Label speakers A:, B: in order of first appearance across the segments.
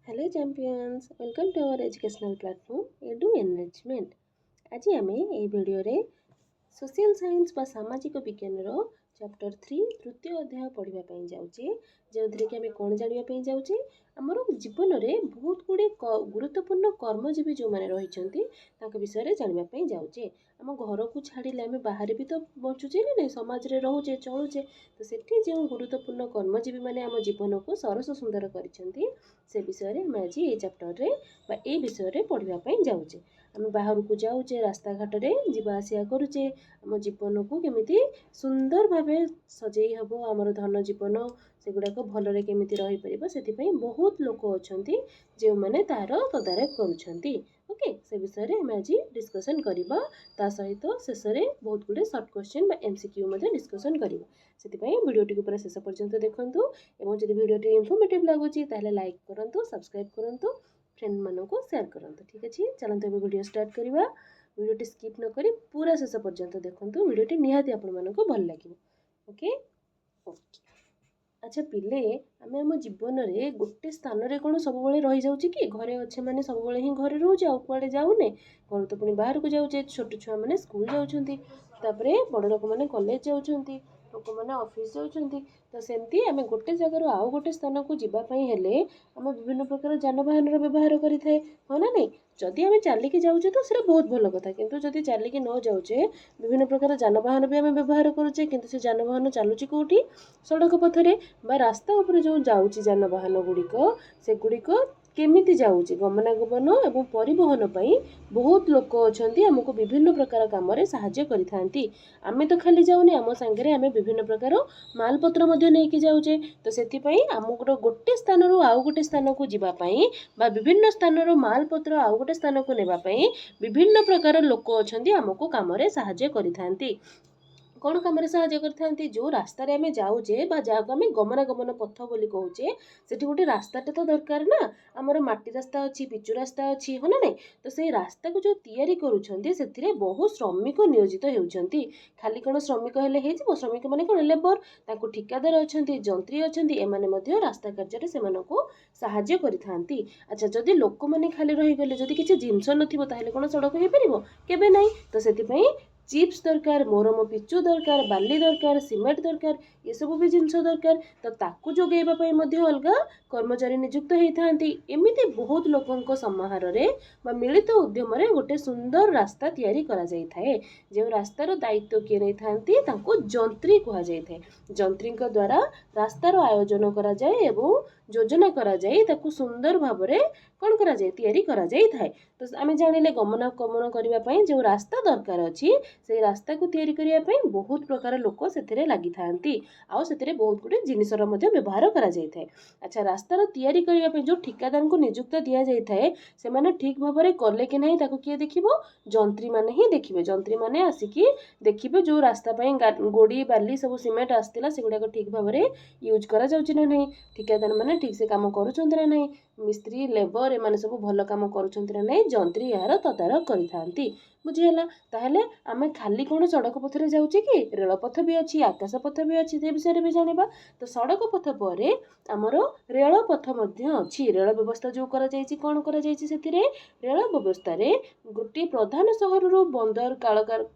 A: Hello champions, welcome to our educational platform Edu Enrichment. ଆଜି ଆମେ ଏହି ଭିଡ଼ିଓରେ ସୋସିଆଲ ସାଇନ୍ସ ବା ସାମାଜିକ ବିଜ୍ଞାନର ଚାପ୍ଟର 3 ତୃତୀୟ ଅଧ୍ୟାୟ ପଢ଼ିବା ପାଇଁ ଯାଉଛେ, ଯେଉଁଥିରେ କି ଆମେ କ'ଣ ଜାଣିବା ପାଇଁ ଯାଉଛେ? ଆମର ଜୀବନରେ ବହୁତ ଗୁଡ଼ିଏ ଗୁରୁତ୍ୱପୂର୍ଣ୍ଣ କର୍ମଜୀବୀ ଯେଉଁମାନେ ରହିଛନ୍ତି, ତାଙ୍କ ବିଷୟରେ ଜାଣିବା ପାଇଁ ଯାଉଛେ। ଆମ ଘରକୁ ଛାଡ଼ିଲେ ଆମେ ବାହାରେ ବି ତ ବଞ୍ଚୁଛେ ନା ନାଇଁ? ସମାଜରେ ରହୁଛେ, ଚଳୁଛେ। ତ ସେଠି ଯେଉଁ ଗୁରୁତ୍ୱପୂର୍ଣ୍ଣ କର୍ମଜୀବୀମାନେ ଆମ ଜୀବନକୁ ସରସ ସୁନ୍ଦର କରିଛନ୍ତି, ସେ ବିଷୟରେ ଆମେ ଆଜି ଏଇ ଚାପ୍ଟରରେ ବା ଏଇ ବିଷୟରେ ପଢ଼ିବା ପାଇଁ ଯାଉଛେ। ଆମେ ବାହାରକୁ ଯାଉଛେ, ରାସ୍ତାଘାଟରେ ଯିବା ଆସିବା କରୁଛେ। ଆମ ଜୀବନକୁ କେମିତି ସୁନ୍ଦର ଭାବେ ସଜେଇ ହେବ, ଆମର ଧନ ଜୀବନ ସେଗୁଡ଼ାକ ଭଲରେ କେମିତି ରହିପାରିବ, ସେଥିପାଇଁ ବହୁତ ଲୋକ ଅଛନ୍ତି ଯେଉଁମାନେ ତା'ର ତଦାରଖ କରୁଛନ୍ତି। ଓକେ, ସେ ବିଷୟରେ ଆମେ ଆଜି ଡିସ୍କସନ୍ କରିବା। ତା ସହିତ ଶେଷରେ ବହୁତ ଗୁଡ଼ିଏ ସର୍ଟ କ୍ୱେଶ୍ଚିନ୍ ବା MCQ ମଧ୍ୟ ଡିସ୍କସନ୍ କରିବା। ସେଥିପାଇଁ ଭିଡ଼ିଓଟିକୁ ପୁରା ଶେଷ ପର୍ଯ୍ୟନ୍ତ ଦେଖନ୍ତୁ ଏବଂ ଯଦି ଭିଡ଼ିଓଟି ଇନଫର୍ମେଟିଭ୍ ଲାଗୁଛି, ତାହେଲେ ଲାଇକ୍ କରନ୍ତୁ, ସବସ୍କ୍ରାଇବ୍ କରନ୍ତୁ, ଫ୍ରେଣ୍ଡମାନଙ୍କୁ ସେୟାର କରନ୍ତୁ। ଠିକ୍ ଅଛି, ଚାଲନ୍ତୁ ଏବେ ଭିଡ଼ିଓ ଷ୍ଟାର୍ଟ କରିବା। ଭିଡ଼ିଓଟି ସ୍କିପ୍ ନ କରି ପୁରା ଶେଷ ପର୍ଯ୍ୟନ୍ତ ଦେଖନ୍ତୁ। ଭିଡ଼ିଓଟି ନିହାତି ଆପଣମାନଙ୍କୁ ଭଲ ଲାଗିବ। ଓକେ ଓକେ ଆଚ୍ଛା ପିଲେ, ଆମେ ଆମ ଜୀବନରେ ଗୋଟେ ସ୍ଥାନରେ କ'ଣ ସବୁବେଳେ ରହିଯାଉଛେ କି? ଘରେ ଅଛେ ମାନେ ସବୁବେଳେ ହିଁ ଘରେ ରହୁଛେ, ଆଉ କୁଆଡ଼େ ଯାଉନେ? ଘରୁ ତ ପୁଣି ବାହାରକୁ ଯାଉଛେ। ଛୋଟ ଛୁଆମାନେ ସ୍କୁଲ ଯାଉଛନ୍ତି, ତାପରେ ବଡ଼ ଲୋକମାନେ କଲେଜ ଯାଉଛନ୍ତି, ଲୋକମାନେ ଅଫିସ୍ ଯାଉଛନ୍ତି। ତ ସେମିତି ଆମେ ଗୋଟେ ଜାଗାରୁ ଆଉ ଗୋଟେ ସ୍ଥାନକୁ ଯିବା ପାଇଁ ହେଲେ ଆମେ ବିଭିନ୍ନ ପ୍ରକାର ଯାନବାହନର ବ୍ୟବହାର କରିଥାଏ, ହଁ ନା ନାହିଁ? ଯଦି ଆମେ ଚାଲିକି ଯାଉଛେ ତ ସେଇଟା ବହୁତ ଭଲ କଥା। କିନ୍ତୁ ଯଦି ଚାଲିକି ନ ଯାଉଛେ, ବିଭିନ୍ନ ପ୍ରକାର ଯାନବାହନ ବି ଆମେ ବ୍ୟବହାର କରୁଛେ। କିନ୍ତୁ ସେ ଯାନବାହନ ଚାଲୁଛି କେଉଁଠି? ସଡ଼କ ପଥରେ ବା ରାସ୍ତା ଉପରେ ଯେଉଁ ଯାଉଛି ଯାନବାହନ ଗୁଡ଼ିକ, ସେଗୁଡ଼ିକ କେମିତି ଯାଉଛି? ଗମନାଗମନ ଏବଂ ପରିବହନ ପାଇଁ ବହୁତ ଲୋକ ଅଛନ୍ତି, ଆମକୁ ବିଭିନ୍ନ ପ୍ରକାର କାମରେ ସାହାଯ୍ୟ କରିଥାନ୍ତି। ଆମେ ତ ଖାଲି ଯାଉନି, ଆମ ସାଙ୍ଗରେ ଆମେ ବିଭିନ୍ନ ପ୍ରକାର ମାଲପତ୍ର ମଧ୍ୟ ନେଇକି ଯାଉଛେ। ତ ସେଥିପାଇଁ ଆମକୁ ଗୋଟେ ସ୍ଥାନରୁ ଆଉ ଗୋଟେ ସ୍ଥାନକୁ ଯିବା ପାଇଁ ବା ବିଭିନ୍ନ ସ୍ଥାନରୁ ମାଲପତ୍ର ଆଉ ଗୋଟେ ସ୍ଥାନକୁ ନେବା ପାଇଁ ବିଭିନ୍ନ ପ୍ରକାର ଲୋକ ଅଛନ୍ତି, ଆମକୁ କାମରେ ସାହାଯ୍ୟ କରିଥାନ୍ତି। କ'ଣ କାମରେ ସାହାଯ୍ୟ କରିଥାନ୍ତି? ଯେଉଁ ରାସ୍ତାରେ ଆମେ ଯାଉଛେ ବା ଯାହାକୁ ଆମେ ଗମନାଗମନ ପଥ ବୋଲି କହୁଛେ, ସେଠି ଗୋଟେ ରାସ୍ତାଟେ ତ ଦରକାର ନା? ଆମର ମାଟି ରାସ୍ତା ଅଛି, ପିଚୁ ରାସ୍ତା ଅଛି, ହଁ ନା ନାହିଁ? ତ ସେଇ ରାସ୍ତାକୁ ଯେଉଁ ତିଆରି କରୁଛନ୍ତି, ସେଥିରେ ବହୁ ଶ୍ରମିକ ନିୟୋଜିତ ହେଉଛନ୍ତି। ଖାଲି କ'ଣ ଶ୍ରମିକ ହେଲେ ହେଇଯିବ? ଶ୍ରମିକ ମାନେ କ'ଣ? ଲେବର। ତାଙ୍କୁ ଠିକାଦାର ଅଛନ୍ତି, ଯନ୍ତ୍ରୀ ଅଛନ୍ତି, ଏମାନେ ମଧ୍ୟ ରାସ୍ତା କାର୍ଯ୍ୟରେ ସେମାନଙ୍କୁ ସାହାଯ୍ୟ କରିଥାନ୍ତି। ଆଚ୍ଛା, ଯଦି ଲୋକମାନେ ଖାଲି ରହିଗଲେ, ଯଦି କିଛି ଜିନିଷ ନଥିବ, ତାହେଲେ କ'ଣ ସଡ଼କ ହେଇପାରିବ? କେବେ ନାହିଁ। ତ ସେଥିପାଇଁ ଚିପ୍ସ ଦରକାର, ମୋରମ ପିଚୁ ଦରକାର, ବାଲି ଦରକାର, ସିମେଣ୍ଟ ଦରକାର, ଏସବୁ ବି ଜିନିଷ ଦରକାର। ତ ତାକୁ ଯୋଗାଇବା ପାଇଁ ମଧ୍ୟ ଅଲଗା କର୍ମଚାରୀ ନିଯୁକ୍ତ ହେଇଥାନ୍ତି। ଏମିତି ବହୁତ ଲୋକଙ୍କ ସମାହାରରେ ବା ମିଳିତ ଉଦ୍ୟମରେ ଗୋଟେ ସୁନ୍ଦର ରାସ୍ତା ତିଆରି କରାଯାଇଥାଏ। ଯେଉଁ ରାସ୍ତାର ଦାୟିତ୍ୱ କିଏ ନେଇଥାନ୍ତି, ତାଙ୍କୁ ଯନ୍ତ୍ରୀ କୁହାଯାଇଥାଏ। ଯନ୍ତ୍ରୀଙ୍କ ଦ୍ୱାରା ରାସ୍ତାର ଆୟୋଜନ କରାଯାଏ ଏବଂ ଯୋଜନା କରାଯାଇ ତାକୁ ସୁନ୍ଦର ଭାବରେ କ'ଣ କରାଯାଏ? ତିଆରି କରାଯାଇଥାଏ। ତ ଆମେ ଜାଣିଲେ, ଗମନାଗମନ କରିବା ପାଇଁ ଯେଉଁ ରାସ୍ତା ଦରକାର ଅଛି, ସେଇ ରାସ୍ତାକୁ ତିଆରି କରିବା ପାଇଁ ବହୁତ ପ୍ରକାର ଲୋକ ସେଥିରେ ଲାଗିଥାନ୍ତି ଆଉ ସେଥିରେ ବହୁତ ଗୁଡ଼ିଏ ଜିନିଷର ମଧ୍ୟ ବ୍ୟବହାର କରାଯାଇଥାଏ। ଆଚ୍ଛା, ରାସ୍ତାର ତିଆରି କରିବା ପାଇଁ ଯେଉଁ ଠିକାଦାରଙ୍କୁ ନିଯୁକ୍ତ ଦିଆଯାଇଥାଏ, ସେମାନେ ଠିକ୍ ଭାବରେ କଲେ କି ନାହିଁ, ତାକୁ କିଏ ଦେଖିବ? ଯନ୍ତ୍ରୀମାନେ ହିଁ ଦେଖିବେ। ଯନ୍ତ୍ରୀମାନେ ଆସିକି ଦେଖିବେ, ଯେଉଁ ରାସ୍ତା ପାଇଁ ଗୋଡ଼ି, ବାଲି, ସବୁ ସିମେଣ୍ଟ ଆସିଥିଲା, ସେଗୁଡ଼ାକ ଠିକ୍ ଭାବରେ ୟୁଜ୍ କରାଯାଉଛି ନା ନାହିଁ, ଠିକାଦାର ମାନେ ଠିକ୍ ସେ କାମ କରୁଛନ୍ତି ନା ନାହିଁ, ମିସ୍ତ୍ରୀ, ଲେବର ଏମାନେ ସବୁ ଭଲ କାମ କରୁଛନ୍ତି ନା ନାହିଁ, ଯନ୍ତ୍ରୀ ଏହାର ତଦାରଖ କରିଥାନ୍ତି। ବୁଝିହେଲା? ତାହେଲେ ଆମେ ଖାଲି କ'ଣ ସଡ଼କ ପଥରେ ଯାଉଛେ କି? ରେଳପଥ ବି ଅଛି, ଆକାଶ ପଥ ବି ଅଛି, ସେ ବିଷୟରେ ବି ଜାଣିବା। ତ ସଡ଼କ ପଥ ପରେ ଆମର ରେଳପଥ ମଧ୍ୟ ଅଛି। ରେଳ ବ୍ୟବସ୍ଥା ଯେଉଁ କରାଯାଇଛି, କ'ଣ କରାଯାଇଛି ସେଥିରେ? ରେଳ ବ୍ୟବସ୍ଥାରେ ଗୋଟିଏ ପ୍ରଧାନ ସହରରୁ ବନ୍ଦର କାଳକାର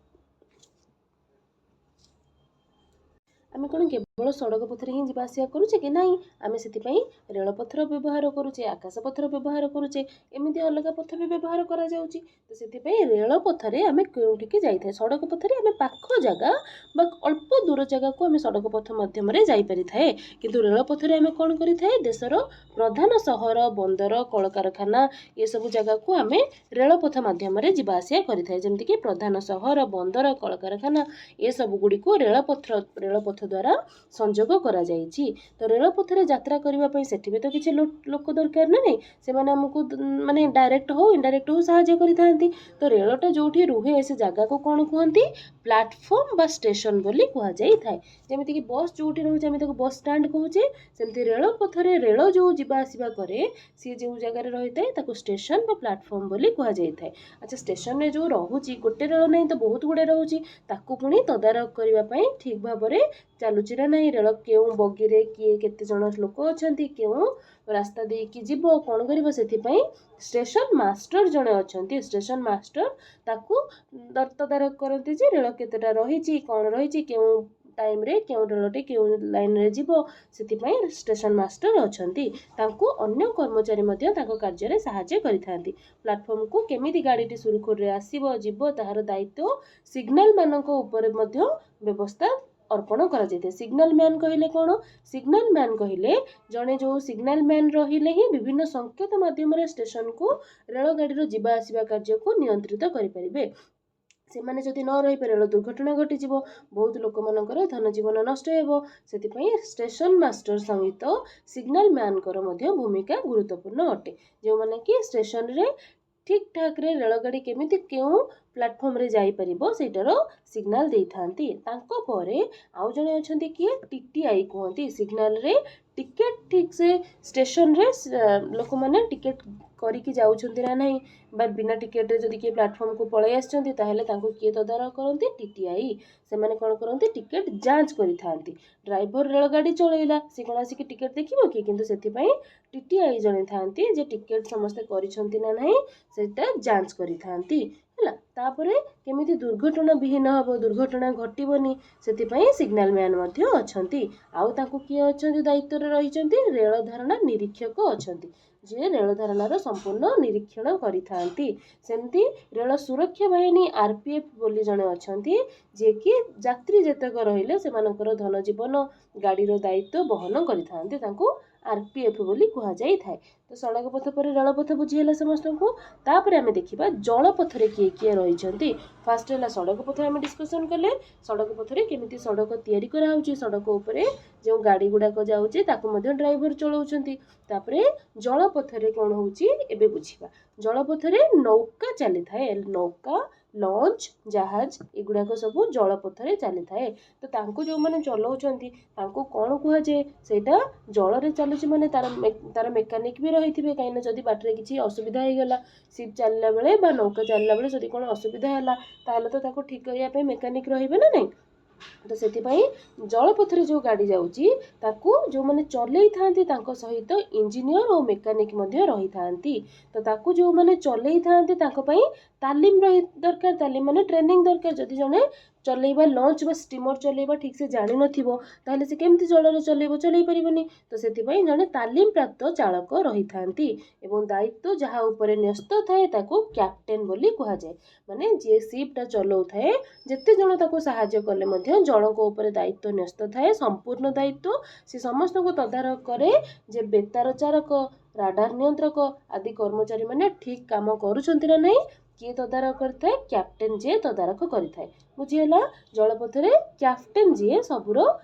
A: ଆମେ କ'ଣ କେବଳ ସଡ଼କ ପଥରେ ହିଁ ଯିବା ଆସିବା କରୁଛେ କି? ନାହିଁ। ଆମେ ସେଥିପାଇଁ ରେଳପଥର ବ୍ୟବହାର କରୁଛେ, ଆକାଶ ପଥର ବ୍ୟବହାର କରୁଛେ, ଏମିତି ଅଲଗା ପଥ ବି ବ୍ୟବହାର କରାଯାଉଛି। ତ ସେଥିପାଇଁ ରେଳପଥରେ ଆମେ କେଉଁଠିକି ଯାଇଥାଏ? ସଡ଼କ ପଥରେ ଆମେ ପାଖ ଜାଗା ବା ଅଳ୍ପ ଦୂର ଜାଗାକୁ ଆମେ ସଡ଼କ ପଥ ମାଧ୍ୟମରେ ଯାଇପାରିଥାଏ। କିନ୍ତୁ ରେଳପଥରେ ଆମେ କ'ଣ କରିଥାଏ? ଦେଶର ପ୍ରଧାନ ସହର, ବନ୍ଦର, କଳକାରଖାନା, ଏସବୁ ଜାଗାକୁ ଆମେ ରେଳପଥ ମାଧ୍ୟମରେ ଯିବା ଆସିବା କରିଥାଏ। ଯେମିତିକି ପ୍ରଧାନ ସହର, ବନ୍ଦର, କଳକାରଖାନା, ଏସବୁ ଗୁଡ଼ିକୁ ରେଳପଥ ଦ୍ୱାରା ସଂଯୋଗ କରାଯାଇଛି। ତ ରେଳପଥରେ ଯାତ୍ରା କରିବା ପାଇଁ ସେଠି ବି ତ କିଛି ଲୋକ ଦରକାର ନା ନାହିଁ? ସେମାନେ ଆମକୁ ମାନେ ଡାଇରେକ୍ଟ ହଉ, ଇନଡାଇରେକ୍ଟ ହଉ, ସାହାଯ୍ୟ କରିଥାନ୍ତି। ତ ରେଳଟା ଯେଉଁଠି ରୁହେ, ସେ ଜାଗାକୁ କ'ଣ କୁହନ୍ତି? ପ୍ଲାଟଫର୍ମ ବା ଷ୍ଟେସନ ବୋଲି କୁହାଯାଇଥାଏ। ଯେମିତିକି ବସ୍ ଯେଉଁଠି ରହୁଛି, ଆମେ ତାକୁ ବସ୍ ଷ୍ଟାଣ୍ଡ କହୁଛେ, ସେମିତି ରେଳପଥରେ ରେଳ ଯେଉଁ ଯିବା ଆସିବା କରେ, ସିଏ ଯେଉଁ ଜାଗାରେ ରହିଥାଏ, ତାକୁ ଷ୍ଟେସନ ବା ପ୍ଲାଟଫର୍ମ ବୋଲି କୁହାଯାଇଥାଏ। ଆଚ୍ଛା, ଷ୍ଟେସନରେ ଯେଉଁ ରହୁଛି, ଗୋଟେ ରେଳ ନାହିଁ ତ, ବହୁତ ଗୁଡ଼ିଏ ରହୁଛି। ତାକୁ ପୁଣି ତଦାରଖ କରିବା ପାଇଁ, ଠିକ୍ ଭାବରେ ଚାଲୁଛି ନା ନାହିଁ ନାହିଁ, ରେଳ କେଉଁ ବଗିରେ କିଏ କେତେ ଜଣ ଲୋକ ଅଛନ୍ତି, କେଉଁ ରାସ୍ତା ଦେଇକି ଯିବ, କ'ଣ କରିବ, ସେଥିପାଇଁ ଷ୍ଟେସନ ମାଷ୍ଟର ଜଣେ ଅଛନ୍ତି। ଷ୍ଟେସନ ମାଷ୍ଟର ତାକୁ ତଦାରଖ କରନ୍ତି ଯେ ରେଳ କେତେଟା ରହିଛି, କ'ଣ ରହିଛି, କେଉଁ ଟାଇମ୍ରେ କେଉଁ ରେଳଟି କେଉଁ ଲାଇନ୍ରେ ଯିବ। ସେଥିପାଇଁ ଷ୍ଟେସନ ମାଷ୍ଟର ଅଛନ୍ତି। ତାଙ୍କୁ ଅନ୍ୟ କର୍ମଚାରୀ ମଧ୍ୟ ତାଙ୍କ କାର୍ଯ୍ୟରେ ସାହାଯ୍ୟ କରିଥାନ୍ତି। ପ୍ଲାଟଫର୍ମକୁ କେମିତି ଗାଡ଼ିଟି ସୁରୁଖୁରୁରେ ଆସିବ ଯିବ, ତାହାର ଦାୟିତ୍ୱ ସିଗ୍ନାଲ ମାନଙ୍କ ଉପରେ ମଧ୍ୟ ବ୍ୟବସ୍ଥା ଅର୍ପଣ କରାଯାଇଥାଏ। ସିଗ୍ନାଲ ମ୍ୟାନ୍ କହିଲେ କ'ଣ? ସିଗ୍ନାଲ ମ୍ୟାନ୍ କହିଲେ ଜଣେ ଯେଉଁ ସିଗ୍ନାଲ ମ୍ୟାନ୍ ରହିଲେ ହିଁ ବିଭିନ୍ନ ସଂକେତ ମାଧ୍ୟମରେ ଷ୍ଟେସନକୁ ରେଳଗାଡ଼ିର ଯିବା ଆସିବା କାର୍ଯ୍ୟକୁ ନିୟନ୍ତ୍ରିତ କରିପାରିବେ। ସେମାନେ ଯଦି ନ ରହିବେ, ରେଳ ଦୁର୍ଘଟଣା ଘଟିଯିବ, ବହୁତ ଲୋକମାନଙ୍କର ଧନ ଜୀବନ ନଷ୍ଟ ହେବ। ସେଥିପାଇଁ ଷ୍ଟେସନ ମାଷ୍ଟର ସହିତ ସିଗ୍ନାଲ ମ୍ୟାନ୍ଙ୍କର ମଧ୍ୟ ଭୂମିକା ଗୁରୁତ୍ୱପୂର୍ଣ୍ଣ ଅଟେ, ଯେଉଁମାନେ କି ଷ୍ଟେସନରେ ଠିକ୍ ଠାକ୍ରେ ରେଳଗାଡ଼ି କେମିତି କେଉଁ ପ୍ଲାଟଫର୍ମରେ ଯାଇପାରିବ, ସେଇଟାର ସିଗ୍ନାଲ ଦେଇଥାନ୍ତି। ତାଙ୍କ ପରେ ଆଉ ଜଣେ ଅଛନ୍ତି କିଏ? ଟିଟିଆଇ କୁହନ୍ତି। ସିଗ୍ନାଲରେ ଟିକେଟ୍ ଠିକ୍ ସେ ଷ୍ଟେସନରେ ଲୋକମାନେ ଟିକେଟ୍ କରିକି ଯାଉଛନ୍ତି ନା ନାହିଁ, ବା ବିନା ଟିକେଟ୍ରେ ଯଦି କିଏ ପ୍ଲାଟଫର୍ମକୁ ପଳେଇ ଆସିଛନ୍ତି, ତାହେଲେ ତାଙ୍କୁ କିଏ ତଦାରଖ କରନ୍ତି? ଟିଟିଆଇ। ସେମାନେ କ'ଣ କରନ୍ତି? ଟିକେଟ୍ ଯାଞ୍ଚ କରିଥାନ୍ତି। ଡ୍ରାଇଭର ରେଳଗାଡ଼ି ଚଳେଇଲା, ସେ କ'ଣ ଆସିକି ଟିକେଟ୍ ଦେଖିବ କି? କିନ୍ତୁ ସେଥିପାଇଁ ଟିଟିଆଇ ଜଣେ ଥାନ୍ତି ଯେ ଟିକେଟ୍ ସମସ୍ତେ କରିଛନ୍ତି ନା ନାହିଁ, ସେଇଟା ଯାଞ୍ଚ କରିଥାନ୍ତି। ହେଲା। ତାପରେ କେମିତି ଦୁର୍ଘଟଣା ବିହୀନ ହେବ, ଦୁର୍ଘଟଣା ଘଟିବନି, ସେଥିପାଇଁ ସିଗ୍ନାଲ ମ୍ୟାନ୍ ମଧ୍ୟ ଅଛନ୍ତି। ଆଉ ତାଙ୍କୁ କିଏ ଅଛନ୍ତି, ଦାୟିତ୍ୱରେ ରହିଛନ୍ତି? ରେଳ ଧାରଣା ନିରୀକ୍ଷକ ଅଛନ୍ତି, ଯିଏ ରେଳ ଧାରଣାର ସମ୍ପୂର୍ଣ୍ଣ ନିରୀକ୍ଷଣ କରିଥାନ୍ତି। ସେମିତି ରେଳ ସୁରକ୍ଷା ବାହିନୀ, ଆରପିଏଫ୍ ବୋଲି ଜଣେ ଅଛନ୍ତି, ଯିଏକି ଯାତ୍ରୀ ଯେତେକ ରହିଲେ ସେମାନଙ୍କର ଧନ ଜୀବନ ଗାଡ଼ିର ଦାୟିତ୍ୱ ବହନ କରିଥାନ୍ତି। ତାଙ୍କୁ ଆରପିଏଫ୍ ବୋଲି କୁହାଯାଇଥାଏ। ତ ସଡ଼କ ପଥ ପରେ ରେଳପଥ ବୁଝିହେଲା ସମସ୍ତଙ୍କୁ। ତାପରେ ଆମେ ଦେଖିବା ଜଳପଥରେ କିଏ କିଏ ରହିଛନ୍ତି। ଫାଷ୍ଟ ହେଲା ସଡ଼କ ପଥ ଆମେ ଡିସ୍କସନ୍ କଲେ। ସଡ଼କ ପଥରେ କେମିତି ସଡ଼କ ତିଆରି କରାହେଉଛି, ସଡ଼କ ଉପରେ ଯେଉଁ ଗାଡ଼ି ଗୁଡ଼ାକ ଯାଉଛି, ତାକୁ ମଧ୍ୟ ଡ୍ରାଇଭର ଚଳାଉଛନ୍ତି। ତାପରେ ଜଳପଥରେ କ'ଣ ହେଉଛି ଏବେ ବୁଝିବା। ଜଳପଥରେ ନୌକା ଚାଲିଥାଏ। ନୌକା, ଲଞ୍ଚ, ଜାହାଜ ଏଗୁଡ଼ାକ ସବୁ ଜଳପଥରେ ଚାଲିଥାଏ। ତ ତାଙ୍କୁ ଯେଉଁମାନେ ଚଲାଉଛନ୍ତି, ତାଙ୍କୁ କ'ଣ କୁହାଯାଏ? ସେଇଟା ଜଳରେ ଚାଲୁଛି ମାନେ ତାର ମେକାନିକ୍ ବି ରହିଥିବେ। କାହିଁକିନା ଯଦି ବାଟରେ କିଛି ଅସୁବିଧା ହେଇଗଲା, ସିପ୍ ଚାଲିଲା ବେଳେ ବା ନୌକା ଚାଲିଲା ବେଳେ ଯଦି କ'ଣ ଅସୁବିଧା ହେଲା, ତାହେଲେ ତ ତାକୁ ଠିକ୍ କରିବା ପାଇଁ ମେକାନିକ୍ ରହିବେ ନା ନାହିଁ? ତ ସେଥିପାଇଁ ଜଳପଥରେ ଯେଉଁ ଗାଡ଼ି ଯାଉଛି, ତାକୁ ଯେଉଁମାନେ ଚଲେଇଥାନ୍ତି, ତାଙ୍କ ସହିତ ଇଞ୍ଜିନିୟର ଓ ମେକାନିକ୍ ମଧ୍ୟ ରହିଥାନ୍ତି। ତ ତାକୁ ଯେଉଁମାନେ ଚଲେଇଥାନ୍ତି, ତାଙ୍କ ପାଇଁ ତାଲିମ ରହି ଦରକାର। ତାଲିମ ମାନେ ଟ୍ରେନିଂ ଦରକାର। ଯଦି ଜଣେ ଚଲେଇବା, ଲଞ୍ଚ ବା ଷ୍ଟିମର ଚଲେଇବା ଠିକ୍ସେ ଜାଣିନଥିବ, ତାହେଲେ ସେ କେମିତି ଜଳରେ ଚଲେଇବ? ଚଲେଇ ପାରିବନି। ତ ସେଥିପାଇଁ ଜଣେ ତାଲିମ ପ୍ରାପ୍ତ ଚାଳକ ରହିଥାନ୍ତି ଏବଂ ଦାୟିତ୍ୱ ଯାହା ଉପରେ ନ୍ୟସ୍ତ ଥାଏ, ତାକୁ କ୍ୟାପ୍ଟେନ୍ ବୋଲି କୁହାଯାଏ। ମାନେ ଯିଏ ସିପ୍ଟା ଚଲାଉଥାଏ, ଯେତେ ଜଣ ତାକୁ ସାହାଯ୍ୟ କଲେ ମଧ୍ୟ ଜଣଙ୍କ ଉପରେ ଦାୟିତ୍ୱ ନ୍ୟସ୍ତ ଥାଏ, ସମ୍ପୂର୍ଣ୍ଣ ଦାୟିତ୍ୱ। ସେ ସମସ୍ତଙ୍କୁ ତଦାରଖ କରେ ଯେ ବେତାର ଚାଳକ, ରାଡାର ନିୟନ୍ତ୍ରକ ଆଦି କର୍ମଚାରୀମାନେ ଠିକ୍ କାମ କରୁଛନ୍ତି ନା ନାହିଁ। କିଏ ତଦାରଖ କରିଥାଏ? କ୍ୟାପ୍ଟେନ୍ ଯିଏ ତଦାରଖ କରିଥାଏ। ବୁଝିହେଲା? ଜଳପଥରେ କ୍ୟାପ୍ଟେନ୍ ଯିଏ ସବୁର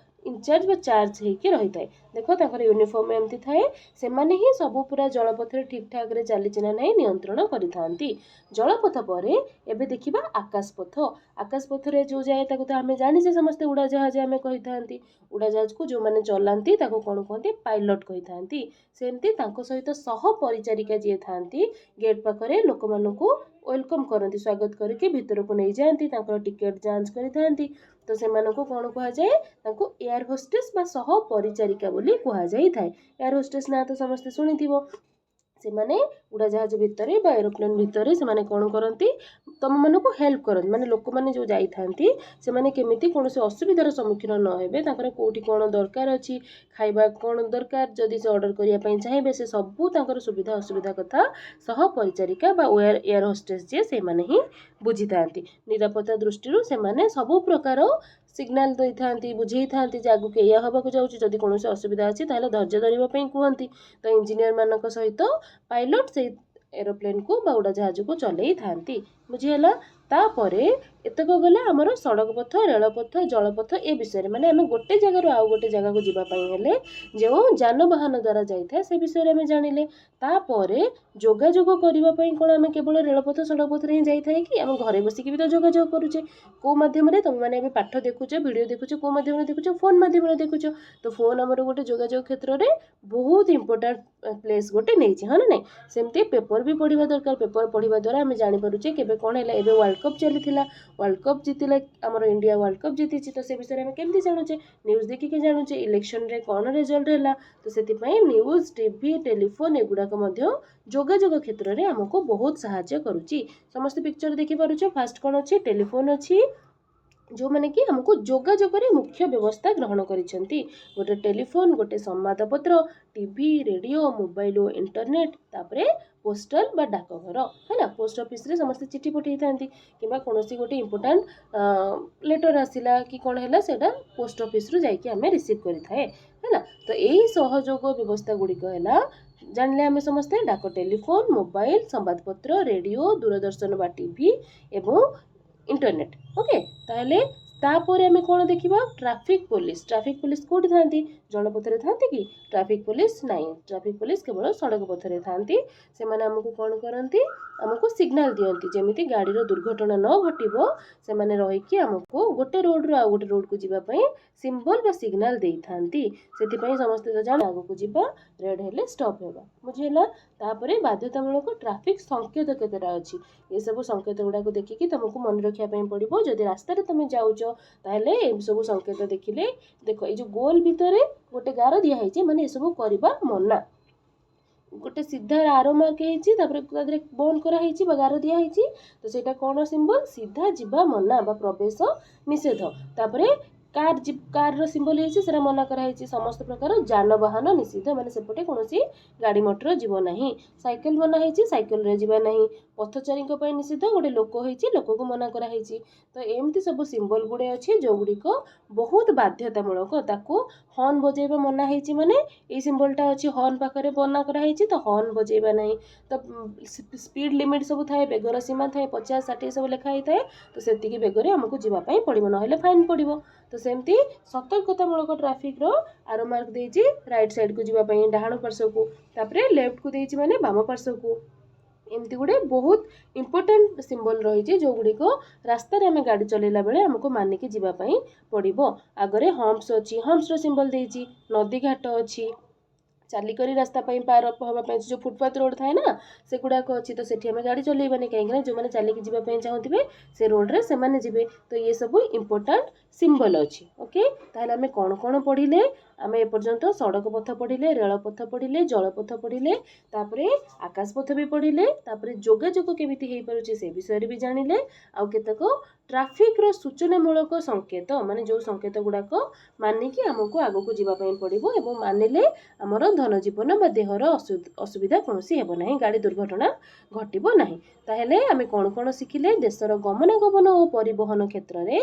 A: ଇନଚାର୍ଜ ବା ଚାର୍ଜ ହେଇକି ରହିଥାଏ। ଦେଖ, ତାଙ୍କର ୟୁନିଫର୍ମ ଏମିତି ଥାଏ। ସେମାନେ ହିଁ ସବୁ ପୁରା ଜଳପଥରେ ଠିକ୍ ଠାକ୍ରେ ଚାଲିଛି ନା ନାହିଁ ନିୟନ୍ତ୍ରଣ କରିଥାନ୍ତି। ଜଳପଥ ପରେ ଏବେ ଦେଖିବା ଆକାଶପଥ। ଆକାଶପଥରେ ଯେଉଁ ଯାଏ, ତାକୁ ତ ଆମେ ଜାଣିଛେ ସମସ୍ତେ, ଉଡ଼ାଜାହାଜ ଆମେ କହିଥାନ୍ତି। ଉଡ଼ାଜାହାଜକୁ ଯେଉଁମାନେ ଚଲାନ୍ତି, ତାକୁ କ'ଣ କୁହନ୍ତି? ପାଇଲଟ୍ କହିଥାନ୍ତି। ସେମିତି ତାଙ୍କ ସହିତ ସହ ପରିଚାରିକା ଯିଏ ଥାନ୍ତି, ଗେଟ୍ ପାଖରେ ଲୋକମାନଙ୍କୁ welcome କରନ୍ତି, ସ୍ୱାଗତ କରିକି ଭିତରକୁ ନେଇଯାଆନ୍ତି, ତାଙ୍କର ଟିକେଟ୍ ଯାଞ୍ଚ କରିଥାନ୍ତି, ତ ସେମାନଙ୍କୁ କ'ଣ କୁହାଯାଏ? ତାଙ୍କୁ ଏୟାର ହୋଷ୍ଟେସ୍ ବା ସହ ପରିଚାରିକା ବୋଲି କୁହାଯାଇଥାଏ। ଏୟାର ହୋଷ୍ଟେସ୍ ନାଁ ତ ସମସ୍ତେ ଶୁଣିଥିବ। ସେମାନେ ଉଡ଼ାଜାହାଜ ଭିତରେ ବା ଏରୋପ୍ଲେନ୍ ଭିତରେ ସେମାନେ କ'ଣ କରନ୍ତି? ତମମାନଙ୍କୁ ହେଲ୍ପ କରନ୍ତି। ମାନେ ଲୋକମାନେ ଯେଉଁ ଯାଇଥାନ୍ତି, ସେମାନେ କେମିତି କୌଣସି ଅସୁବିଧାର ସମ୍ମୁଖୀନ ନ ହେବେ, ତାଙ୍କର କେଉଁଠି କ'ଣ ଦରକାର ଅଛି, ଖାଇବା କ'ଣ ଦରକାର, ଯଦି ସେ ଅର୍ଡ଼ର କରିବା ପାଇଁ ଚାହିଁବେ, ସେ ସବୁ ତାଙ୍କର ସୁବିଧା ଅସୁବିଧା କଥା ସହ ପରିଚାରିକା ବା ଏୟାର ହୋଷ୍ଟେସ୍ ଯିଏ, ସେମାନେ ହିଁ ବୁଝିଥାନ୍ତି। ନିରାପତ୍ତା ଦୃଷ୍ଟିରୁ ସେମାନେ ସବୁ ପ୍ରକାର ସିଗ୍ନାଲ ଦେଇଥାନ୍ତି, ବୁଝେଇଥାନ୍ତି ଯେ ଆଗକୁ ଏଇଆ ହେବାକୁ ଯାଉଛି, ଯଦି କୌଣସି ଅସୁବିଧା ଅଛି ତାହେଲେ ଧୈର୍ଯ୍ୟ ଧରିବା ପାଇଁ କୁହନ୍ତି। ତ ଇଞ୍ଜିନିୟରମାନଙ୍କ ସହିତ ପାଇଲଟ୍ ସେଇ ଏରୋପ୍ଲେନ୍କୁ ବା ଉଡ଼ାଜାହାଜକୁ ଚଲେଇଥାନ୍ତି। ବୁଝିହେଲା? ତାପରେ ଏତକ ଗଲା ଆମର ସଡ଼କ ପଥ, ରେଳପଥ, ଜଳପଥ ଏ ବିଷୟରେ। ମାନେ ଆମେ ଗୋଟେ ଜାଗାରୁ ଆଉ ଗୋଟେ ଜାଗାକୁ ଯିବା ପାଇଁ ହେଲେ ଯେଉଁ ଯାନବାହନ ଦ୍ୱାରା ଯାଇଥାଏ, ସେ ବିଷୟରେ ଆମେ ଜାଣିଲେ। ତାପରେ ଯୋଗାଯୋଗ କରିବା ପାଇଁ କ'ଣ ଆମେ କେବଳ ରେଳପଥ, ସଡ଼କ ପଥରେ ହିଁ ଯାଇଥାଏ କି? ଆମେ ଘରେ ବସିକି ବି ତ ଯୋଗାଯୋଗ କରୁଛେ। କେଉଁ ମାଧ୍ୟମରେ? ତୁମେମାନେ ଏବେ ପାଠ ଦେଖୁଛ, ଭିଡ଼ିଓ ଦେଖୁଛ, କେଉଁ ମାଧ୍ୟମରେ ଦେଖୁଛ? ଫୋନ୍ ମାଧ୍ୟମରେ ଦେଖୁଛ। ତ ଫୋନ୍ ଆମର ଗୋଟେ ଯୋଗାଯୋଗ କ୍ଷେତ୍ରରେ ବହୁତ ଇମ୍ପୋର୍ଟାଣ୍ଟ ପ୍ଲେସ୍ ଗୋଟେ ନେଇଛି, ହଁ ନା ନାହିଁ? ସେମିତି ପେପର ବି ପଢ଼ିବା ଦରକାର। ପେପର ପଢ଼ିବା ଦ୍ୱାରା ଆମେ ଜାଣିପାରୁଛେ କେବେ କ'ଣ ହେଲା। ଏବେ ୱାର୍ଲଡ଼ କପ୍ ଚାଲିଥିଲା। ୱାର୍ଲଡ଼ କପ୍ ଜିତିଲା, ଆମର ଇଣ୍ଡିଆ ୱାର୍ଲଡ଼ କପ୍ ଜିତିଛି, ତ ସେ ବିଷୟରେ ଆମେ କେମିତି ଜାଣୁଛେ? ନ୍ୟୁଜ୍ ଦେଖିକି ଜାଣୁଛେ। ଇଲେକ୍ସନରେ କ'ଣ ରେଜଲ୍ଟ ହେଲା, ତ ସେଥିପାଇଁ ନ୍ୟୁଜ୍, ଟିଭି, ଟେଲିଫୋନ୍ ଏଗୁଡ଼ାକ ମଧ୍ୟ ଯୋଗାଯୋଗ କ୍ଷେତ୍ରରେ ଆମକୁ ବହୁତ ସାହାଯ୍ୟ କରୁଛି। ସମସ୍ତେ ପିକ୍ଚର ଦେଖିପାରୁଛ? ଫାଷ୍ଟ କ'ଣ ଅଛି? ଟେଲିଫୋନ୍ ଅଛି, ଯେଉଁମାନେ କି ଆମକୁ ଯୋଗାଯୋଗରେ ମୁଖ୍ୟ ବ୍ୟବସ୍ଥା ଗ୍ରହଣ କରିଛନ୍ତି। ଗୋଟେ ଟେଲିଫୋନ୍, ଗୋଟେ ସମ୍ବାଦପତ୍ର, ଟିଭି, ରେଡ଼ିଓ, ମୋବାଇଲ ଓ ଇଣ୍ଟରନେଟ୍, ତାପରେ ପୋଷ୍ଟାଲ ବା ଡାକଘର ହେଲା। ପୋଷ୍ଟ ଅଫିସରେ ସମସ୍ତେ ଚିଠି ପଠାଇଥାନ୍ତି, କିମ୍ବା କୌଣସି ଗୋଟେ ଇମ୍ପୋର୍ଟାଣ୍ଟ ଲେଟର୍ ଆସିଲା କି କ'ଣ ହେଲା, ସେଇଟା ପୋଷ୍ଟ ଅଫିସରୁ ଯାଇକି ଆମେ ରିସିଭ୍ କରିଥାଏ, ହେଲା। ତ ଏଇ ସହଯୋଗ ବ୍ୟବସ୍ଥା ଗୁଡ଼ିକ ହେଲା, ଜାଣିଲେ ଆମେ ସମସ୍ତେ, ଡାକ, ଟେଲିଫୋନ୍, ମୋବାଇଲ, ସମ୍ବାଦପତ୍ର, ରେଡ଼ିଓ, ଦୂରଦର୍ଶନ ବା ଟିଭି ଏବଂ ଇଣ୍ଟରନେଟ୍। ଓକେ, ତାହେଲେ ତାପରେ ଆମେ କ'ଣ ଦେଖିବା? Traffic police. Traffic police କେଉଁଠି ଥାନ୍ତି? ଜଳପଥରେ ଥାନ୍ତି କି ଟ୍ରାଫିକ୍ ପୋଲିସ? ନାହିଁ, ଟ୍ରାଫିକ୍ ପୋଲିସ କେବଳ ସଡ଼କ ପଥରେ ଥାନ୍ତି। ସେମାନେ ଆମକୁ କ'ଣ କରନ୍ତି? ଆମକୁ ସିଗ୍ନାଲ ଦିଅନ୍ତି, ଯେମିତି ଗାଡ଼ିର ଦୁର୍ଘଟଣା ନ ଘଟିବ। ସେମାନେ ରହିକି ଆମକୁ ଗୋଟେ ରୋଡ଼ରୁ ଆଉ ଗୋଟେ ରୋଡ଼କୁ ଯିବା ପାଇଁ ସିମ୍ବଲ ବା ସିଗ୍ନାଲ ଦେଇଥାନ୍ତି। ସେଥିପାଇଁ ସମସ୍ତେ ତ ଜାଣ, ଆଗକୁ ଯିବା, ରେଡ୍ ହେଲେ ଷ୍ଟପ୍ ହେବା। ବୁଝିହେଲା? ତାପରେ ବାଧ୍ୟତାମୂଳକ ଟ୍ରାଫିକ୍ ସଂକେତ କେତେଟା ଅଛି। ଏସବୁ ସଂକେତ ଗୁଡ଼ାକୁ ଦେଖିକି ତୁମକୁ ମନେ ରଖିବା ପାଇଁ ପଡ଼ିବ। ଯଦି ରାସ୍ତାରେ ତୁମେ ଯାଉଛ, ତାହେଲେ ଏସବୁ ସଂକେତ ଦେଖିଲେ, ଦେଖ, ଏଇ ଯେଉଁ ଗୋଲ ଭିତରେ ଗୋଟେ ଗାର ଦିଆହେଇଛି, ମାନେ ଏସବୁ କରିବା ମନା। ଗୋଟେ ସିଧା ଆରୋ ମାର୍କ ହେଇଛି, ତାପରେ ତା ଦେହରେ ବନ୍ଦ କରାହେଇଛି ବା ଗାର ଦିଆହେଇଛି, ତ ସେଇଟା କ'ଣ ସିମ୍ବଲ? ସିଧା ଯିବା ମନା ବା ପ୍ରବେଶ ନିଷେଧ। ତାପରେ କାର୍, କାର୍ର ସିମ୍ବଲ ହେଇଛି, ସେଟା ମନା କରାହେଇଛି। ସମସ୍ତ ପ୍ରକାର ଯାନବାହନ ନିଷିଦ୍ଧ, ମାନେ ସେପଟେ କୌଣସି ଗାଡ଼ି ମଟର ଯିବ ନାହିଁ। ସାଇକେଲ ମନା ହେଇଛି, ସାଇକେଲରେ ଯିବା ନାହିଁ। ପଥଚାରୀଙ୍କ ପାଇଁ ନିଷିଦ୍ଧ, ଗୋଟେ ଲୋକ ହେଇଛି, ଲୋକକୁ ମନା କରାହେଇଛି। ତ ଏମିତି ସବୁ ସିମ୍ବଲ ଗୁଡ଼େ ଅଛି, ଯେଉଁଗୁଡ଼ିକ ବହୁତ ବାଧ୍ୟତାମୂଳକ। ତାକୁ ହର୍ନ ବଜେଇବା ମନା ହେଇଛି, ମାନେ ଏଇ ସିମ୍ବଲଟା ଅଛି, ହର୍ନ ପାଖରେ ମନା କରାହେଇଛି, ତ ହର୍ନ ବଜେଇବା ନାହିଁ। ତ ସ୍ପିଡ଼ ଲିମିଟ୍ ସବୁ ଥାଏ, ବେଗର ସୀମା ଥାଏ, 50, 60 ସବୁ ଲେଖା ହେଇଥାଏ। ତ ସେତିକି ବେଗରେ ଆମକୁ ଯିବା ପାଇଁ ପଡ଼ିବ, ନହେଲେ ଫାଇନ୍ ପଡ଼ିବ। ତ ସେମିତି ସତର୍କତାମୂଳକ ଟ୍ରାଫିକ୍ର ଆରୋ ମାର୍କ ଦେଇଛି ରାଇଟ୍ ସାଇଡ଼୍କୁ ଯିବା ପାଇଁ, ଡାହାଣ ପାର୍ଶ୍ୱକୁ। ତାପରେ ଲେଫ୍ଟକୁ ଦେଇଛି, ମାନେ ବାମ ପାର୍ଶ୍ୱକୁ। ଏମିତି ଗୋଟେ ବହୁତ ଇମ୍ପୋର୍ଟାଣ୍ଟ ସିମ୍ବଲ ରହିଛି, ଯେଉଁଗୁଡ଼ିକ ରାସ୍ତାରେ ଆମେ ଗାଡ଼ି ଚଲେଇଲା ବେଳେ ଆମକୁ ମାନିକି ଯିବା ପାଇଁ ପଡ଼ିବ। ଆଗରେ ହମ୍ପସ୍ ଅଛି, ହମ୍ପସର ସିମ୍ବଲ ଦେଇଛି। ନଦୀ ଘାଟ ଅଛି, ଚାଲିକରି ରାସ୍ତା ପାଇଁ ପାର ହେବା ପାଇଁ ଯେଉଁ ଫୁଟପାଥ ରୋଡ଼ ଥାଏ ନା, ସେଗୁଡ଼ାକ ଅଛି। ତ ସେଠି ଆମେ ଗାଡ଼ି ଚଲେଇବାନି, କାହିଁକିନା ଯେଉଁମାନେ ଚାଲିକି ଯିବା ପାଇଁ ଚାହୁଁଥିବେ, ସେ ରୋଡ଼ରେ ସେମାନେ ଯିବେ। ତ ଇଏ ସବୁ ଇମ୍ପୋର୍ଟାଣ୍ଟ ସିମ୍ବଲ ଅଛି। ଓକେ, ତାହେଲେ ଆମେ କ'ଣ କ'ଣ ପଢ଼ିଲେ? ଆମେ ଏପର୍ଯ୍ୟନ୍ତ ସଡ଼କ ପଥ ପଢ଼ିଲେ, ରେଳପଥ ପଢ଼ିଲେ, ଜଳପଥ ପଢ଼ିଲେ, ତାପରେ ଆକାଶପଥ ବି ପଢ଼ିଲେ, ତାପରେ ଯୋଗାଯୋଗ କେମିତି ହେଇପାରୁଛି ସେ ବିଷୟରେ ବି ଜାଣିଲେ, ଆଉ କେତେକ ଟ୍ରାଫିକ୍ର ସୂଚନାମୂଳକ ସଂକେତ, ମାନେ ଯେଉଁ ସଂକେତ ଗୁଡ଼ାକ ମାନିକି ଆମକୁ ଆଗକୁ ଯିବା ପାଇଁ ପଡ଼ିବ ଏବଂ ମାନିଲେ ଆମର ଧନ ଜୀବନ ବା ଦେହର ଅସୁବିଧା କୌଣସି ହେବ ନାହିଁ, ଗାଡ଼ି ଦୁର୍ଘଟଣା ଘଟିବ ନାହିଁ। ତାହେଲେ ଆମେ କ'ଣ କ'ଣ ଶିଖିଲେ? ଦେଶର ଗମନାଗମନ ଓ ପରିବହନ କ୍ଷେତ୍ରରେ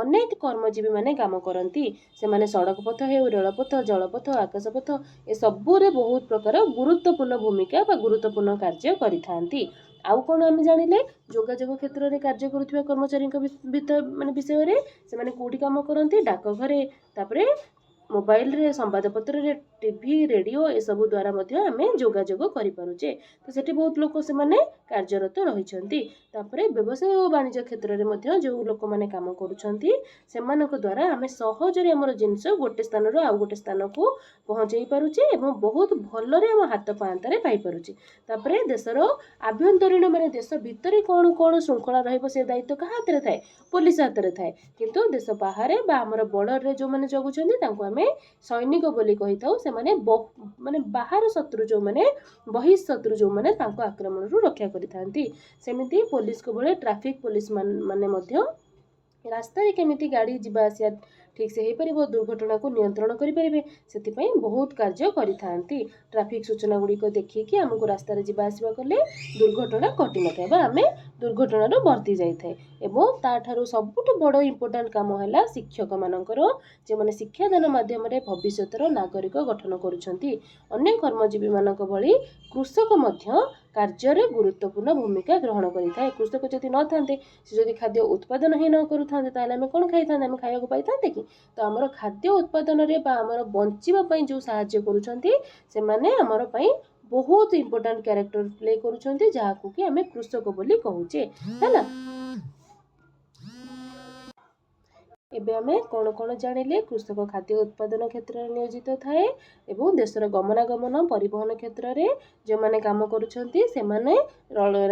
A: ଅନେକ କର୍ମଜୀବୀମାନେ କାମ କରନ୍ତି। ସେମାନେ ସଡ଼କ ପଥ ହେଉ, ରେଳପଥ, ଜଳପଥ, ଆକାଶପଥ, ଏସବୁରେ ବହୁତ ପ୍ରକାର ଗୁରୁତ୍ୱପୂର୍ଣ୍ଣ ଭୂମିକା ବା ଗୁରୁତ୍ୱପୂର୍ଣ୍ଣ କାର୍ଯ୍ୟ କରିଥାନ୍ତି। ଆଉ କ'ଣ ଆମେ ଜାଣିଲେ? ଯୋଗାଯୋଗ କ୍ଷେତ୍ରରେ କାର୍ଯ୍ୟ କରୁଥିବା କର୍ମଚାରୀଙ୍କ ଭିତର ମାନେ ବିଷୟରେ, ସେମାନେ କେଉଁଠି କାମ କରନ୍ତି? ଡାକଘରେ, ତାପରେ ମୋବାଇଲରେ, ସମ୍ବାଦପତ୍ରରେ, ଟିଭି, ରେଡ଼ିଓ, ଏସବୁ ଦ୍ୱାରା ମଧ୍ୟ ଆମେ ଯୋଗାଯୋଗ କରିପାରୁଛେ। ତ ସେଠି ବହୁତ ଲୋକ ସେମାନେ କାର୍ଯ୍ୟରତ ରହିଛନ୍ତି। ତାପରେ ବ୍ୟବସାୟ ଓ ବାଣିଜ୍ୟ କ୍ଷେତ୍ରରେ ମଧ୍ୟ ଯେଉଁ ଲୋକମାନେ କାମ କରୁଛନ୍ତି, ସେମାନଙ୍କ ଦ୍ୱାରା ଆମେ ସହଜରେ ଆମର ଜିନିଷ ଗୋଟେ ସ୍ଥାନରୁ ଆଉ ଗୋଟେ ସ୍ଥାନକୁ ପହଞ୍ଚେଇ ପାରୁଛେ ଏବଂ ବହୁତ ଭଲରେ ଆମ ହାତ ପାଆନ୍ତାରେ ପାଇପାରୁଛେ। ତାପରେ ଦେଶର ଆଭ୍ୟନ୍ତରୀଣ, ମାନେ ଦେଶ ଭିତରେ କ'ଣ କ'ଣ ଶୃଙ୍ଖଳା ରହିବ, ସେ ଦାୟିତ୍ୱ କାହା ହାତରେ ଥାଏ? ପୋଲିସ ହାତରେ ଥାଏ। କିନ୍ତୁ ଦେଶ ବାହାରେ ବା ଆମର ବର୍ଡ଼ରରେ ଯେଉଁମାନେ ଜଗୁଛନ୍ତି, ତାଙ୍କୁ ଆମେ ସୈନିକ ବୋଲି କହିଥାଉ। ସେମାନେ ମାନେ ବାହାର ଶତ୍ରୁ ଯେଉଁମାନେ, ବହିଃଶତ୍ରୁ ଯେଉଁମାନେ, ତାଙ୍କ ଆକ୍ରମଣରୁ ରକ୍ଷା କରିଥାନ୍ତି। ସେମିତି ପୋଲିସଙ୍କ ଭଳି ଟ୍ରାଫିକ୍ ପୋଲିସ ମାନେ ମଧ୍ୟ ରାସ୍ତାରେ କେମିତି ଗାଡ଼ି ଯିବା ଆସିବା ଠିକ୍ସେ ହେଇପାରିବ, ଦୁର୍ଘଟଣାକୁ ନିୟନ୍ତ୍ରଣ କରିପାରିବେ, ସେଥିପାଇଁ ବହୁତ କାର୍ଯ୍ୟ କରିଥାନ୍ତି। ଟ୍ରାଫିକ୍ ସୂଚନା ଗୁଡ଼ିକ ଦେଖିକି ଆମକୁ ରାସ୍ତାରେ ଯିବା ଆସିବା କଲେ ଦୁର୍ଘଟଣା ଘଟିନଥାଏ ବା ଆମେ ଦୁର୍ଘଟଣାରୁ ବର୍ତ୍ତି ଯାଇଥାଏ। ଏବଂ ତାଠାରୁ ସବୁଠୁ ବଡ଼ ଇମ୍ପୋର୍ଟାଣ୍ଟ କାମ ହେଲା ଶିକ୍ଷକମାନଙ୍କର, ଯେଉଁମାନେ ଶିକ୍ଷାଦାନ ମାଧ୍ୟମରେ ଭବିଷ୍ୟତର ନାଗରିକ ଗଠନ କରୁଛନ୍ତି। ଅନ୍ୟ କର୍ମଜୀବୀମାନଙ୍କ ଭଳି କୃଷକ ମଧ୍ୟ କାର୍ଯ୍ୟରେ ଗୁରୁତ୍ୱପୂର୍ଣ୍ଣ ଭୂମିକା ଗ୍ରହଣ କରିଥାଏ। କୃଷକ ଯଦି ନଥାନ୍ତେ, ସେ ଯଦି ଖାଦ୍ୟ ଉତ୍ପାଦନ ହିଁ ନ କରୁଥାନ୍ତେ, ତାହେଲେ ଆମେ କ'ଣ ଖାଇଥାନ୍ତେ? ଆମେ ଖାଇବାକୁ ପାଇଥାନ୍ତେ କି? ତ ଆମର ଖାଦ୍ୟ ଉତ୍ପାଦନରେ ବା ଆମର ବଞ୍ଚିବା ପାଇଁ ଯେଉଁ ସାହାଯ୍ୟ କରୁଛନ୍ତି, ସେମାନେ ଆମର ପାଇଁ ବହୁତ ଇମ୍ପୋର୍ଟାଣ୍ଟ କ୍ୟାରେକ୍ଟର ପ୍ଲେ କରୁଛନ୍ତି, ଯାହାକୁ କି ଆମେ କୃଷକ ବୋଲି କହୁଛେ। ହେଲା। ଏବେ ଆମେ କ'ଣ କ'ଣ ଜାଣିଲେ? କୃଷକ ଖାଦ୍ୟ ଉତ୍ପାଦନ କ୍ଷେତ୍ରରେ ନିୟୋଜିତ ଥାଏ ଏବଂ ଦେଶର ଗମନାଗମନ ପରିବହନ କ୍ଷେତ୍ରରେ ଯେଉଁମାନେ କାମ କରୁଛନ୍ତି, ସେମାନେ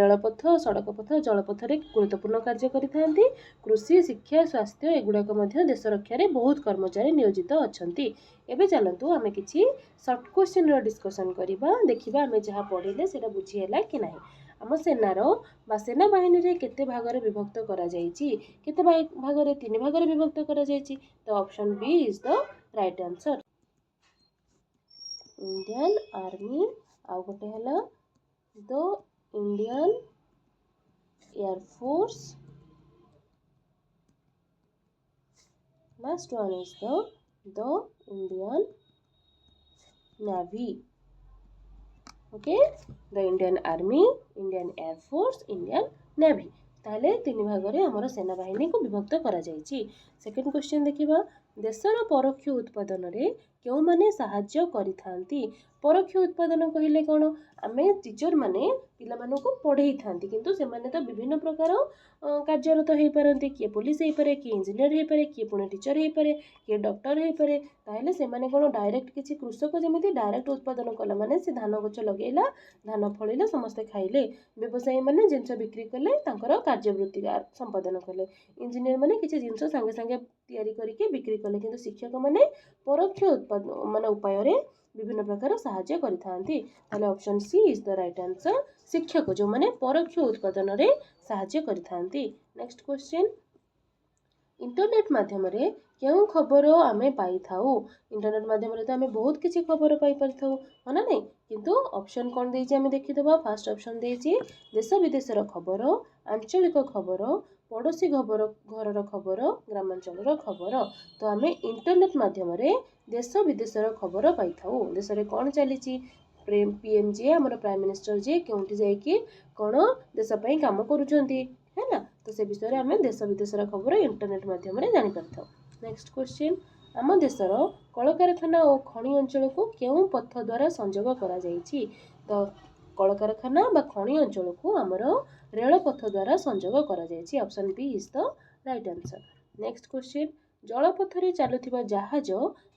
A: ରେଳପଥ, ସଡ଼କ ପଥ, ଜଳପଥରେ ଗୁରୁତ୍ୱପୂର୍ଣ୍ଣ କାର୍ଯ୍ୟ କରିଥାନ୍ତି। କୃଷି, ଶିକ୍ଷା, ସ୍ୱାସ୍ଥ୍ୟ ଏଗୁଡ଼ାକ ମଧ୍ୟ ଦେଶ ରକ୍ଷାରେ ବହୁତ କର୍ମଚାରୀ ନିୟୋଜିତ ଅଛନ୍ତି। ଏବେ ଚାଲନ୍ତୁ ଆମେ କିଛି ସର୍ଟ କ୍ୱେଶ୍ଚିନ୍ର ଡିସ୍କସନ୍ କରିବା। ଦେଖିବା ଆମେ ଯାହା ପଢ଼ିଲେ ସେଇଟା ବୁଝି ହେଲା କି ନାହିଁ। ଆମ ସେନାର ବା ସେନାବାହିନୀରେ କେତେ ଭାଗରେ ବିଭକ୍ତ କରାଯାଇଛି? କେତେ ଭାଗରେ? ତିନି ଭାଗରେ ବିଭକ୍ତ କରାଯାଇଛି। ତ option B is the right answer. Indian Army, ଆଉ ଗୋଟେ ହେଲା the Indian Air Force, last one is the Indian Navy. Okay, the Indian Army, Indian Air Force, Indian Navy. ତାହେଲେ ତିନି ଭାଗରେ ଆମର ସେନାବାହିନୀକୁ ବିଭକ୍ତ କରାଯାଇଛି। ସେକେଣ୍ଡ କ୍ୱେଶ୍ଚନ୍ ଦେଖିବା। ଦେଶର ପରୋକ୍ଷ ଉତ୍ପାଦନରେ କେଉଁମାନେ ସାହାଯ୍ୟ କରିଥାନ୍ତି? ପରୋକ୍ଷ ଉତ୍ପାଦନ କହିଲେ କ'ଣ? ଆମେ ଟିଚର୍ ମାନେ ପିଲାମାନଙ୍କୁ ପଢ଼େଇଥାନ୍ତି, କିନ୍ତୁ ସେମାନେ ତ ବିଭିନ୍ନ ପ୍ରକାର କାର୍ଯ୍ୟରତ ହେଇପାରନ୍ତି। କିଏ ପୋଲିସ ହେଇପାରେ, କିଏ ଇଞ୍ଜିନିୟର ହେଇପାରେ, କିଏ ପୁଣି ଟିଚର୍ ହେଇପାରେ, କିଏ ଡକ୍ଟର ହେଇପାରେ। ତାହେଲେ ସେମାନେ କ'ଣ ଡାଇରେକ୍ଟ କିଛି, କୃଷକ ଯେମିତି ଡାଇରେକ୍ଟ ଉତ୍ପାଦନ କଲା, ମାନେ ସେ ଧାନ ଗଛ ଲଗେଇଲା, ଧାନ ଫଳିଲା, ସମସ୍ତେ ଖାଇଲେ। ବ୍ୟବସାୟୀମାନେ ଜିନିଷ ବିକ୍ରି କଲେ, ତାଙ୍କର କାର୍ଯ୍ୟବୃତ୍ତି ସମ୍ପାଦନ କଲେ। ଇଞ୍ଜିନିୟର ମାନେ କିଛି ଜିନିଷ ସାଙ୍ଗେ ସାଙ୍ଗେ ତିଆରି କରିକି ବିକ୍ରି କଲେ। କିନ୍ତୁ ଶିକ୍ଷକମାନେ ପରୋକ୍ଷ ଉତ୍ପାଦ ମାନେ ଉପାୟରେ ବିଭିନ୍ନ ପ୍ରକାର ସାହାଯ୍ୟ କରିଥାନ୍ତି। ତାହେଲେ option C is the right answer. ଶିକ୍ଷକ ଯେଉଁମାନେ ପରୋକ୍ଷ ଉତ୍ପାଦନରେ ସାହାଯ୍ୟ କରିଥାନ୍ତି। ନେକ୍ସଟ କ୍ୱେଶ୍ଚିନ୍, ଇଣ୍ଟରନେଟ୍ ମାଧ୍ୟମରେ କେଉଁ ଖବର ଆମେ ପାଇଥାଉ? ଇଣ୍ଟରନେଟ୍ ମାଧ୍ୟମରେ ତ ଆମେ ବହୁତ କିଛି ଖବର ପାଇପାରିଥାଉ, ହଁ ନା ନାହିଁ? କିନ୍ତୁ ଅପସନ୍ କ'ଣ ଦେଇଛି ଆମେ ଦେଖିଦେବା। ଫାର୍ଷ୍ଟ ଅପସନ୍ ଦେଇଛି ଦେଶ ବିଦେଶର ଖବର, ଆଞ୍ଚଳିକ ଖବର, ପଡ଼ୋଶୀ ଘରର ଖବର, ଗ୍ରାମାଞ୍ଚଳର ଖବର। ତ ଆମେ ଇଣ୍ଟରନେଟ୍ ମାଧ୍ୟମରେ ଦେଶ ବିଦେଶର ଖବର ପାଇଥାଉ। ଦେଶରେ କ'ଣ ଚାଲିଛି, ପିଏମ୍ ଯିଏ, ଆମର ପ୍ରାଇମ୍ ମିନିଷ୍ଟର ଯିଏ କେଉଁଠି ଯାଇକି କ'ଣ ଦେଶ ପାଇଁ କାମ କରୁଛନ୍ତି, ହେଲା, ତ ସେ ବିଷୟରେ ଆମେ ଦେଶ ବିଦେଶର ଖବର ଇଣ୍ଟରନେଟ୍ ମାଧ୍ୟମରେ ଜାଣିପାରିଥାଉ। ନେକ୍ସଟ କ୍ୱେଶ୍ଚିନ୍, ଆମ ଦେଶର କଳକାରଖାନା ଓ ଖଣି ଅଞ୍ଚଳକୁ କେଉଁ ପଥ ଦ୍ୱାରା ସଂଯୋଗ କରାଯାଇଛି? ତ କଳକାରଖାନା ବା ଖଣି ଅଞ୍ଚଳକୁ ଆମର ରେଳପଥ ଦ୍ୱାରା ସଂଯୋଗ କରାଯାଇଛି। Option B is the right answer. Next question, ଜଳପଥରେ ଚାଲୁଥିବା ଜାହାଜ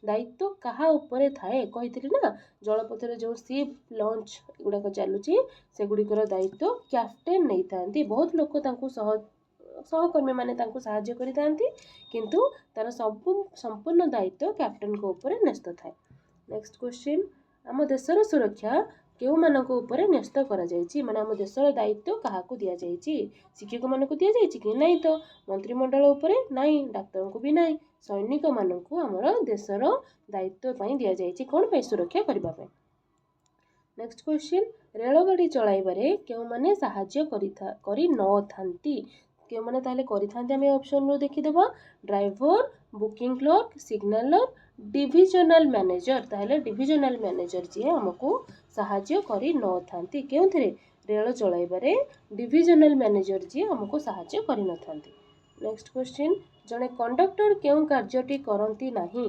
A: ଦାୟିତ୍ୱ କାହା ଉପରେ ଥାଏ? କହିଥିଲି ନା, ଜଳପଥରେ ଯେଉଁ ସିପ୍, ଲଞ୍ଚ ଏଗୁଡ଼ାକ ଚାଲୁଛି, ସେଗୁଡ଼ିକର ଦାୟିତ୍ୱ କ୍ୟାପ୍ଟେନ୍ ନେଇଥାନ୍ତି। ବହୁତ ଲୋକ ତାଙ୍କୁ ସହକର୍ମୀମାନେ ତାଙ୍କୁ ସାହାଯ୍ୟ କରିଥାନ୍ତି, କିନ୍ତୁ ତାର ସବୁ ସମ୍ପୂର୍ଣ୍ଣ ଦାୟିତ୍ୱ କ୍ୟାପ୍ଟେନ୍ଙ୍କ ଉପରେ ନ୍ୟସ୍ତ ଥାଏ। ନେକ୍ସଟ କ୍ୱେଶ୍ଚିନ୍, ଆମ ଦେଶର ସୁରକ୍ଷା କେଉଁମାନଙ୍କ ଉପରେ ନ୍ୟସ୍ତ କରାଯାଇଛି? ମାନେ ଆମ ଦେଶର ଦାୟିତ୍ୱ କାହାକୁ ଦିଆଯାଇଛି? ଶିକ୍ଷକମାନଙ୍କୁ ଦିଆଯାଇଛି କି? ନାହିଁ ତ। ମନ୍ତ୍ରିମଣ୍ଡଳ ଉପରେ? ନାହିଁ। ଡାକ୍ତରଙ୍କୁ ବି ନାହିଁ। ସୈନିକମାନଙ୍କୁ ଆମର ଦେଶର ଦାୟିତ୍ୱ ପାଇଁ ଦିଆଯାଇଛି। କ'ଣ ପାଇଁ? ସୁରକ୍ଷା କରିବା ପାଇଁ। ନେକ୍ସଟ କ୍ୱେଶ୍ଚିନ୍, ରେଳଗାଡ଼ି ଚଳାଇବାରେ କେଉଁମାନେ ସାହାଯ୍ୟ କରିନଥାନ୍ତି? କେଉଁମାନେ ତାହେଲେ କରିଥାନ୍ତି? ଆମେ ଅପସନ୍ରୁ ଦେଖିଦେବା। Driver, booking clerk, signaller, divisional manager. ତାହେଲେ ଡିଭିଜନାଲ ମ୍ୟାନେଜର ଯିଏ ଆମକୁ ସାହାଯ୍ୟ କରିନଥାନ୍ତି। କେଉଁଥିରେ? ରେଳ ଚଳାଇବାରେ ଡିଭିଜନାଲ ମ୍ୟାନେଜର ଯିଏ ଆମକୁ ସାହାଯ୍ୟ କରିନଥାନ୍ତି। ନେକ୍ସଟ କ୍ୱେଶ୍ଚିନ୍, ଜଣେ କଣ୍ଡକ୍ଟର କେଉଁ କାର୍ଯ୍ୟଟି କରନ୍ତି ନାହିଁ?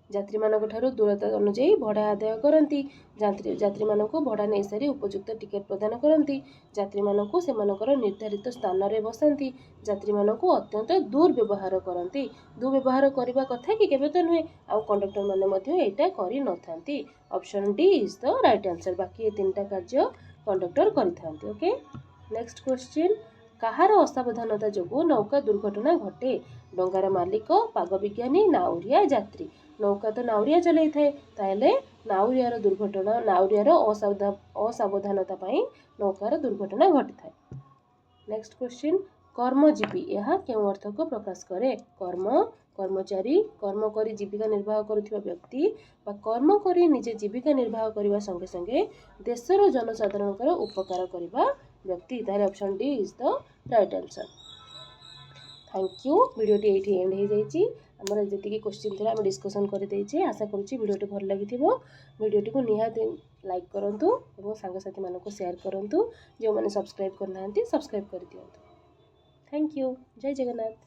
A: ଯାତ୍ରୀମାନଙ୍କ ଠାରୁ ଦୂରତା ଅନୁଯାୟୀ ଭଡ଼ା ଆଦାୟ କରନ୍ତି, ଯାତ୍ରୀମାନଙ୍କୁ ଭଡ଼ା ନେଇସାରି ଉପଯୁକ୍ତ ଟିକେଟ୍ ପ୍ରଦାନ କରନ୍ତି, ଯାତ୍ରୀମାନଙ୍କୁ ସେମାନଙ୍କର ନିର୍ଦ୍ଧାରିତ ସ୍ଥାନରେ ବସାନ୍ତି, ଯାତ୍ରୀମାନଙ୍କୁ ଅତ୍ୟନ୍ତ ଦୁର୍ବ୍ୟବହାର କରନ୍ତି। ଦୁର୍ବ୍ୟବହାର କରିବା କଥା କି? କେବେ ତ ନୁହେଁ। ଆଉ କଣ୍ଡକ୍ଟରମାନେ ମଧ୍ୟ ଏଇଟା କରିନଥାନ୍ତି। Option D is the right answer. ବାକି ଏ ତିନିଟା କାର୍ଯ୍ୟ କଣ୍ଡକ୍ଟର କରିଥାନ୍ତି। ଓକେ, ନେକ୍ସଟ କ୍ୱେଶ୍ଚିନ୍, କାହାର ଅସାବଧାନତା ଯୋଗୁଁ ନୌକା ଦୁର୍ଘଟଣା ଘଟେ? ଡଙ୍ଗାର ମାଲିକ, ପାଗ ବିଜ୍ଞାନୀ, ନାଉରିଆ, ଯାତ୍ରୀ। ନୌକା ତ ନାଉରିଆ ଚଲେଇଥାଏ। ତାହେଲେ ନାଉରିଆର ଦୁର୍ଘଟଣା, ନାଉରିଆର ଅସାବଧାନତା ପାଇଁ ନୌକାର ଦୁର୍ଘଟଣା ଘଟିଥାଏ। ନେକ୍ସଟ କ୍ୱେଶ୍ଚିନ୍, କର୍ମଜୀବୀ ଏହା କେଉଁ ଅର୍ଥକୁ ପ୍ରକାଶ କରେ? କର୍ମ, କର୍ମଚାରୀ, କର୍ମ କରି ଜୀବିକା ନିର୍ବାହ କରୁଥିବା ବ୍ୟକ୍ତି ବା କର୍ମ କରି ନିଜେ ଜୀବିକା ନିର୍ବାହ କରିବା ସଙ୍ଗେ ସଙ୍ଗେ ଦେଶର ଜନସାଧାରଣଙ୍କର ଉପକାର କରିବା ବ୍ୟକ୍ତି। ତାହେଲେ option D is the right answer. Thank you. ଭିଡ଼ିଓଟି ଏଇଠି ଏଣ୍ଡ ହେଇଯାଇଛି। ଆମର ଯେତିକି କ୍ୱେଶ୍ଚିନ୍ ଥିଲା ଆମେ ଡିସ୍କସନ୍ କରିଦେଇଛେ। ଆଶା କରୁଛି ଭିଡ଼ିଓଟି ଭଲ ଲାଗିଥିବ। ଭିଡ଼ିଓଟିକୁ ନିହାତି ଲାଇକ୍ କରନ୍ତୁ ଏବଂ ସାଙ୍ଗସାଥିମାନଙ୍କୁ ସେୟାର କରନ୍ତୁ। ଯେଉଁମାନେ ସବସ୍କ୍ରାଇବ୍ କରିନାହାନ୍ତି, ସବସ୍କ୍ରାଇବ୍ କରିଦିଅନ୍ତୁ। Thank you. Jay Jagannath.